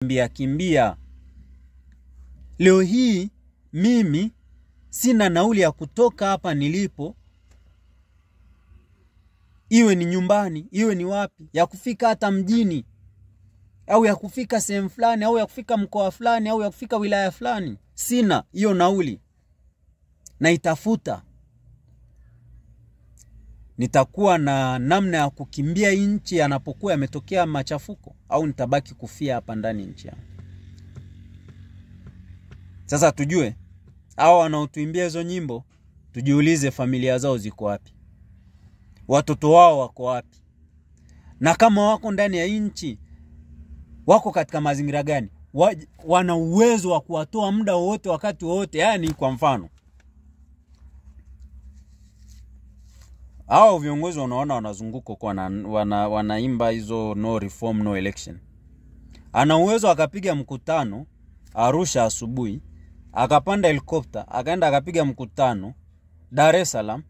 Kimbia kimbia. Leo hii mimi sina nauli ya kutoka hapa nilipo, iwe ni nyumbani, iwe ni wapi, ya kufika hata mjini, au ya kufika sehemu fulani, au ya kufika mkoa fulani, au ya kufika wilaya fulani. Sina hiyo nauli, naitafuta. Nitakuwa na namna ya kukimbia nchi yanapokuwa yametokea machafuko, au nitabaki kufia hapa ndani nchi yangu? Sasa tujue hao wanaotuimbia hizo nyimbo, tujiulize familia zao ziko wapi, watoto wao wako wapi, na kama wako ndani ya nchi wako katika mazingira gani, wana uwezo wa kuwatoa muda wowote wakati wowote. Yani kwa mfano hao viongozi wanaona wanazunguka kwa wanaimba hizo no reform no election. Ana uwezo akapiga mkutano Arusha asubuhi, akapanda helikopta akaenda akapiga mkutano Dar es Salaam,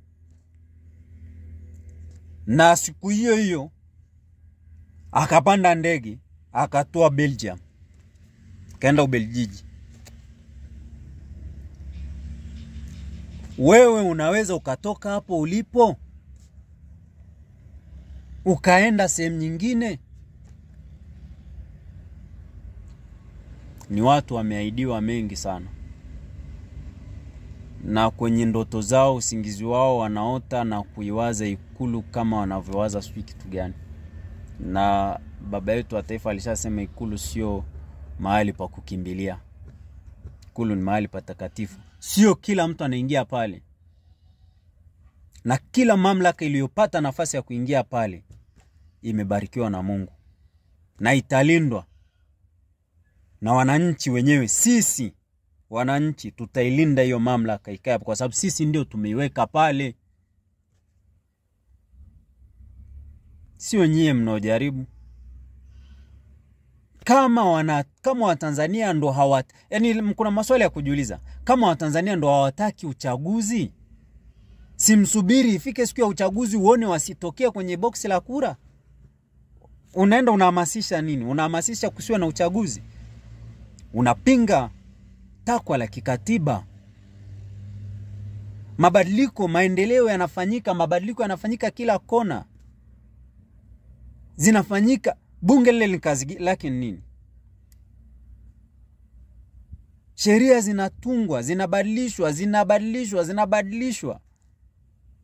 na siku hiyo hiyo akapanda ndege akatoa Belgium, kaenda Ubelgiji. Wewe unaweza ukatoka hapo ulipo ukaenda sehemu nyingine? Ni watu wameahidiwa mengi sana, na kwenye ndoto zao, usingizi wao, wanaota na kuiwaza Ikulu kama wanavyowaza sijui kitu gani. Na baba yetu wa taifa alishasema Ikulu sio mahali pa kukimbilia, Ikulu ni mahali patakatifu. Sio kila mtu anaingia pale, na kila mamlaka iliyopata nafasi ya kuingia pale imebarikiwa na Mungu na italindwa na wananchi wenyewe. Sisi wananchi tutailinda hiyo mamlaka ikae, kwa sababu sisi ndio tumeiweka pale, sio nyie mnaojaribu. Kama Watanzania ndo hawat, yani kuna maswali ya kujiuliza. Kama Watanzania ndo hawataki uchaguzi, simsubiri ifike siku ya uchaguzi uone wasitokee kwenye boksi la kura. Unaenda unahamasisha nini? Unahamasisha kusiwe na uchaguzi. Unapinga takwa la kikatiba. Mabadiliko, maendeleo yanafanyika, mabadiliko yanafanyika kila kona. Zinafanyika. Bunge lile ni kazi lake nini? Sheria zinatungwa, zinabadilishwa, zinabadilishwa, zinabadilishwa.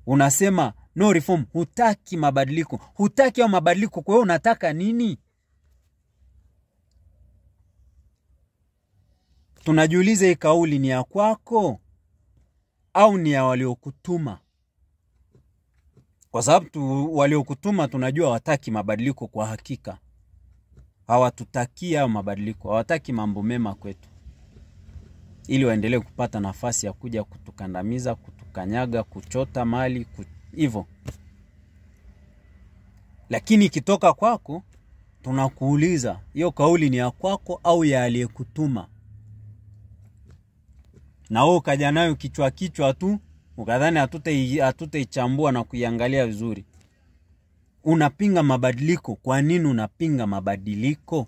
Unasema no reform, hutaki mabadiliko. Hutaki hayo mabadiliko, kwa hiyo unataka nini? Tunajiuliza, hii kauli ni ya kwako au ni ya waliokutuma? Kwa sababu waliokutuma tunajua wataki mabadiliko kwa hakika. Hawatutaki hayo mabadiliko, hawataki mambo mema kwetu, ili waendelee kupata nafasi ya kuja kutukandamiza, kutukanyaga, kuchota mali hivyo. Lakini ikitoka kwako tunakuuliza, hiyo kauli ni ya kwako au ya aliyekutuma? Na wewe ukaja nayo kichwa kichwa tu, ukadhani hatutaichambua na kuiangalia vizuri. Unapinga mabadiliko. Kwa nini unapinga mabadiliko?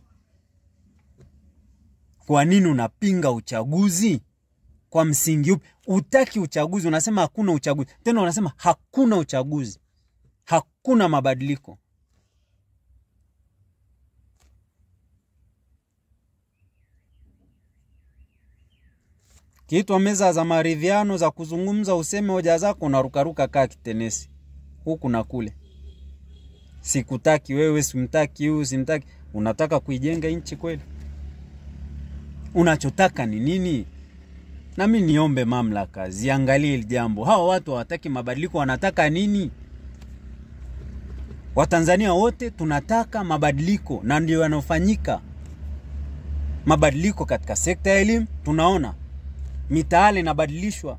Kwa nini unapinga uchaguzi? Kwa msingi upi? Utaki uchaguzi, unasema hakuna uchaguzi. Tena unasema hakuna uchaguzi, hakuna mabadiliko. Kiitwa meza za maridhiano za kuzungumza, useme hoja zako, unarukaruka kaa kitenesi huku na kule. Sikutaki wewe, simtaki huyu, simtaki. Unataka kuijenga nchi kweli? Unachotaka ni nini? Na mimi niombe mamlaka ziangalie hili jambo. Hawa watu hawataki mabadiliko, wanataka nini? Watanzania wote tunataka mabadiliko, na ndio yanofanyika. Mabadiliko katika sekta ya elimu, tunaona mitaala inabadilishwa,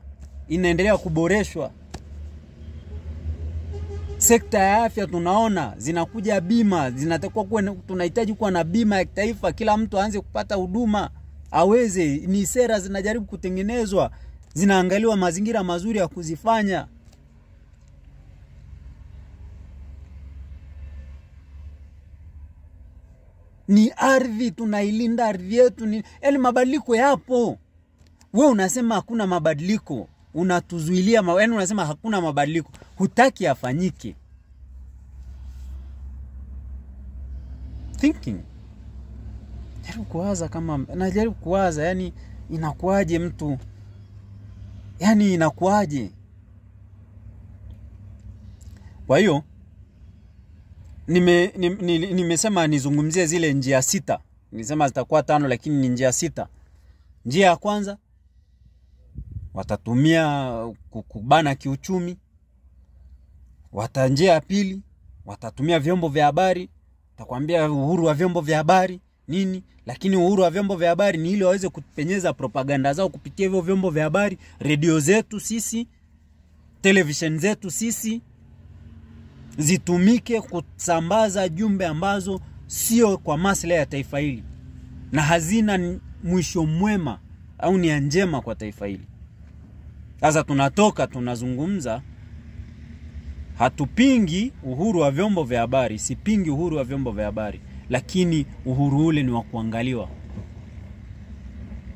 inaendelea kuboreshwa. Sekta ya afya tunaona zinakuja bima, zinatakiwa kuwa, tunahitaji kuwa na bima ya kitaifa, kila mtu aanze kupata huduma aweze. Ni sera zinajaribu kutengenezwa, zinaangaliwa mazingira mazuri ya kuzifanya. Ni ardhi, tunailinda ardhi yetu. Yaani mabadiliko yapo. We unasema hakuna mabadiliko, unatuzuilia, yaani unasema hakuna mabadiliko, hutaki afanyike. Thinking. Jaribu kuwaza kama, najaribu kuwaza, yani inakuaje mtu? Yani inakuaje? Kwa hiyo nimesema nizungumzie zile njia 6. Nilisema zitakuwa 5 lakini ni njia 6. Njia ya kwanza watatumia kukubana kiuchumi. Njia ya pili watatumia vyombo vya habari, takwambia uhuru wa vyombo vya habari nini, lakini uhuru wa vyombo vya habari ni ili waweze kupenyeza propaganda zao kupitia hivyo vyombo vya habari, radio zetu sisi, television zetu sisi zitumike kusambaza jumbe ambazo sio kwa maslahi ya taifa hili na hazina mwisho mwema au nia njema kwa taifa hili. Sasa tunatoka tunazungumza, hatupingi uhuru wa vyombo vya habari, sipingi uhuru wa vyombo vya habari, lakini uhuru ule ni wa kuangaliwa,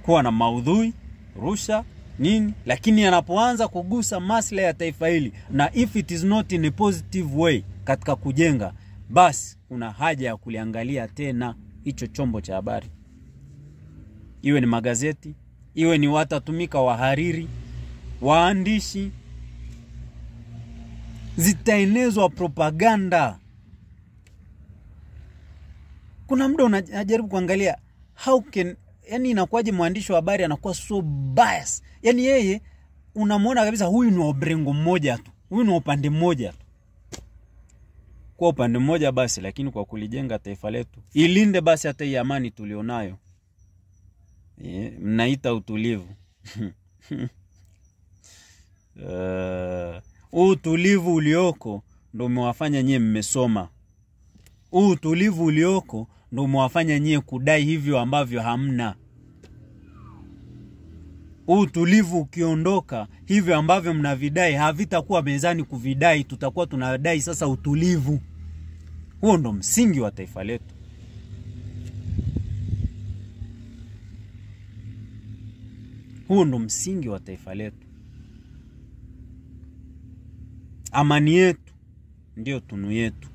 kuwa na maudhui, rusha nini, lakini yanapoanza kugusa maslahi ya taifa hili na if it is not in a positive way katika kujenga, basi kuna haja ya kuliangalia tena hicho chombo cha habari. Iwe ni magazeti, iwe ni watatumika wahariri, waandishi, zitaenezwa propaganda. Kuna muda unajaribu kuangalia how can, yani inakuwaje mwandishi wa habari anakuwa so biased? Yani yeye unamuona kabisa huyu ni wa mrengo mmoja tu, huyu ni upande mmoja tu. Kwa upande mmoja basi, lakini kwa kulijenga taifa letu, ilinde basi hata hii amani tulionayo. Mnaita utulivu. Utulivu ulioko ndio umewafanya nyie mmesoma. Utulivu ulioko ndio umewafanya nyie kudai hivyo ambavyo hamna. Utulivu ukiondoka, hivyo ambavyo mnavidai havitakuwa mezani kuvidai, tutakuwa tunadai sasa utulivu. Huo ndo msingi wa taifa letu. Huo ndo msingi wa taifa letu. Amani yetu ndio tunu yetu.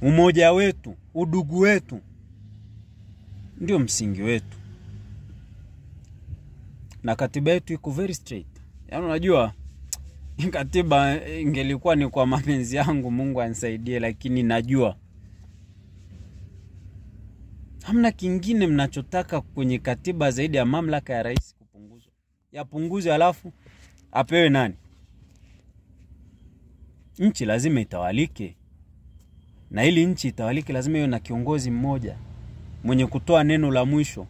Umoja wetu, udugu wetu ndio msingi wetu. Na katiba yetu iko very straight. Yaani unajua katiba ingelikuwa ni kwa mapenzi yangu, Mungu anisaidie, lakini najua hamna kingine mnachotaka kwenye katiba zaidi ya mamlaka ya rais kupunguzwa. Yapunguzwe alafu apewe nani? Nchi lazima itawalike. Na ili nchi itawalike lazima iwe na kiongozi mmoja mwenye kutoa neno la mwisho.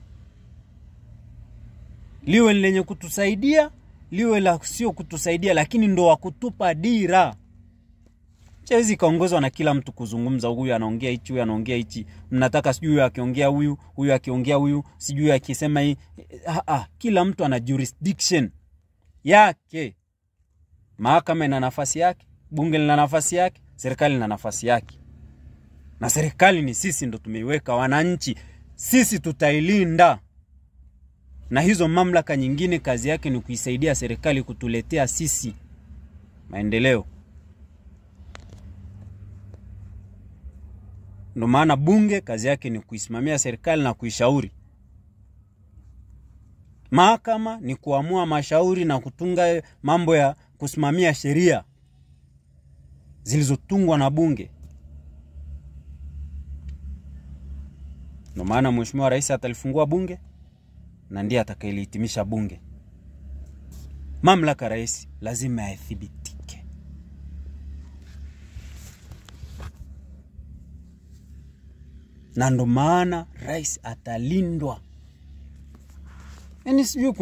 Liwe lenye kutusaidia, liwe la sio kutusaidia, lakini ndo wa kutupa dira. Haiwezi kaongozwa na kila mtu kuzungumza, huyu anaongea hichi, huyu anaongea hichi, mnataka sijui huyu akiongea huyu, huyu akiongea huyu, sijui akisema hii. Kila mtu ana jurisdiction yake. Mahakama ina nafasi yake, bunge lina nafasi yake, serikali ina nafasi yake. Na serikali ni sisi ndo tumeiweka, wananchi sisi tutailinda. Na hizo mamlaka nyingine kazi yake ni kuisaidia serikali kutuletea sisi maendeleo. Ndio maana bunge kazi yake ni kuisimamia serikali na kuishauri. Mahakama ni kuamua mashauri na kutunga mambo ya kusimamia sheria zilizotungwa na bunge. Ndio maana Mheshimiwa Rais atalifungua bunge na ndiye atakayelihitimisha bunge. Mamlaka rais lazima yathibitike. Na ndo maana rais atalindwa. Yaani sijui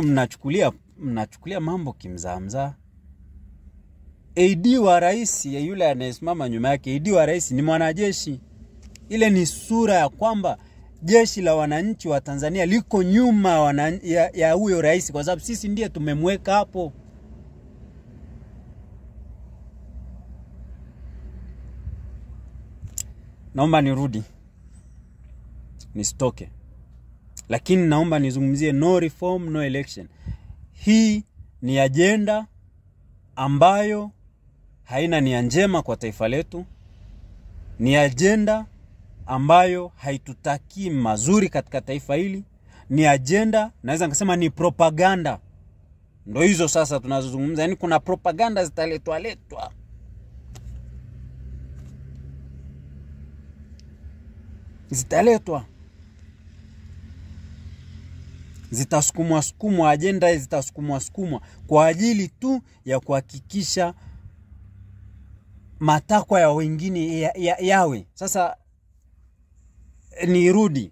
mnachukulia mambo kimzaamzaa. AD wa rais, ya yule anayesimama nyuma yake, AD wa rais ni mwanajeshi. Ile ni sura ya kwamba jeshi la wananchi wa Tanzania liko nyuma ya huyo rais, kwa sababu sisi ndiye tumemweka hapo. Naomba nirudi. Nisitoke. Lakini naomba nizungumzie no reform no election. Hii ni ajenda ambayo haina nia njema kwa taifa letu. Ni ajenda ambayo haitutakii mazuri katika taifa hili. Ni ajenda, naweza nikasema ni propaganda. Ndio hizo sasa tunazozungumza. Yaani kuna propaganda zitaletwa letwa. Zitaletwa. Zitasukumwa sukumwa, ajenda zitasukumwa sukumwa kwa ajili tu ya kuhakikisha matakwa ya wengine yawe. Sasa nirudi.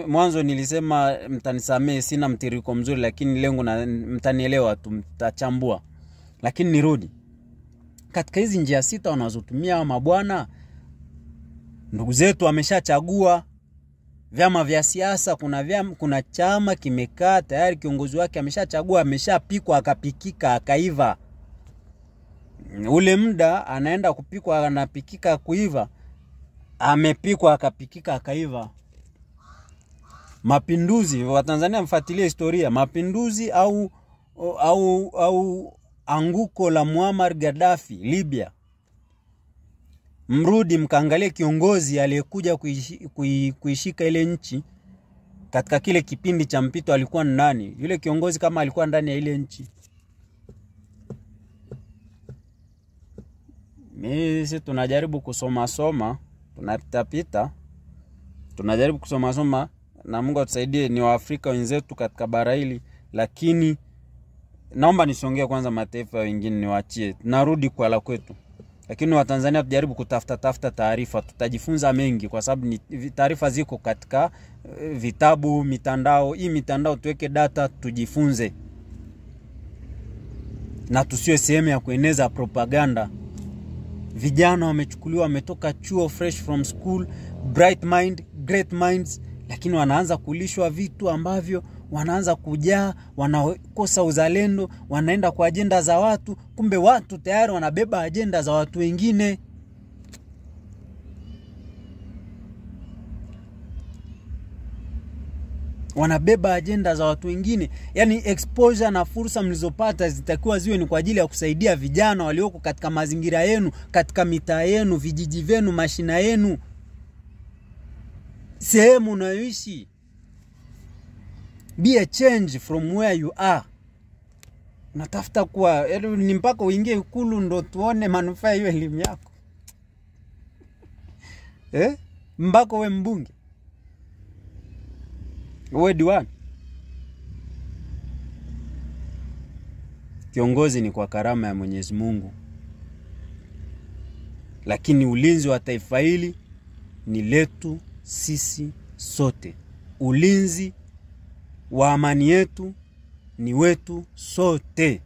Mwanzo nilisema mtanisamee, sina mtiririko mzuri, lakini lengo na mtanielewa tu, mtachambua. Lakini nirudi. Katika hizi njia sita wanazotumia mabwana, ndugu zetu wameshachagua vyama vya siasa. Kuna chama kimekaa tayari, kiongozi wake ameshachagua, ameshapikwa, akapikika, akaiva. Ule muda anaenda kupikwa, anapikika, kuiva. Amepikwa, akapikika, akaiva. Mapinduzi, Watanzania mfuatilie historia, mapinduzi au anguko la Muammar Gaddafi Libya. Mrudi mkaangalie kiongozi aliyekuja kuishika ile nchi katika kile kipindi cha mpito alikuwa nani? Yule kiongozi kama alikuwa ndani ya ile nchi. Mimi tunajaribu kusoma soma, tunapita pita. Tunajaribu kusoma soma na Mungu atusaidie, ni Waafrika wenzetu katika bara hili, lakini naomba nisongee kwanza mataifa wengine niwaachie. Narudi kwa la kwetu. Lakini wa Tanzania tujaribu kutafuta taarifa, tutajifunza mengi kwa sababu taarifa ziko katika vitabu, mitandao. Hii mitandao tuweke data tujifunze. Na tusiwe sehemu ya kueneza propaganda. Vijana wamechukuliwa, wametoka chuo fresh from school, bright mind, great minds, lakini wanaanza kulishwa vitu ambavyo wanaanza kujaa, wanakosa uzalendo, wanaenda kwa ajenda za watu, kumbe watu tayari wanabeba ajenda za watu wengine. Wanabeba ajenda za watu wengine. Yaani exposure na fursa mlizopata zitakuwa ziwe ni kwa ajili ya kusaidia vijana walioko katika mazingira yenu, katika mitaa yenu, vijiji vyenu, mashina yenu, sehemu unayoishi. Be a change from where you are. Natafuta kuwa, ni mpaka uingie Ikulu ndo tuone manufaa hiyo elimu yako. Mpaka uwe mbunge, uwe diwani. Kiongozi ni kwa karama ya Mwenyezi Mungu. Lakini ulinzi wa taifa hili ni letu sisi sote. Ulinzi wa amani yetu ni wetu sote.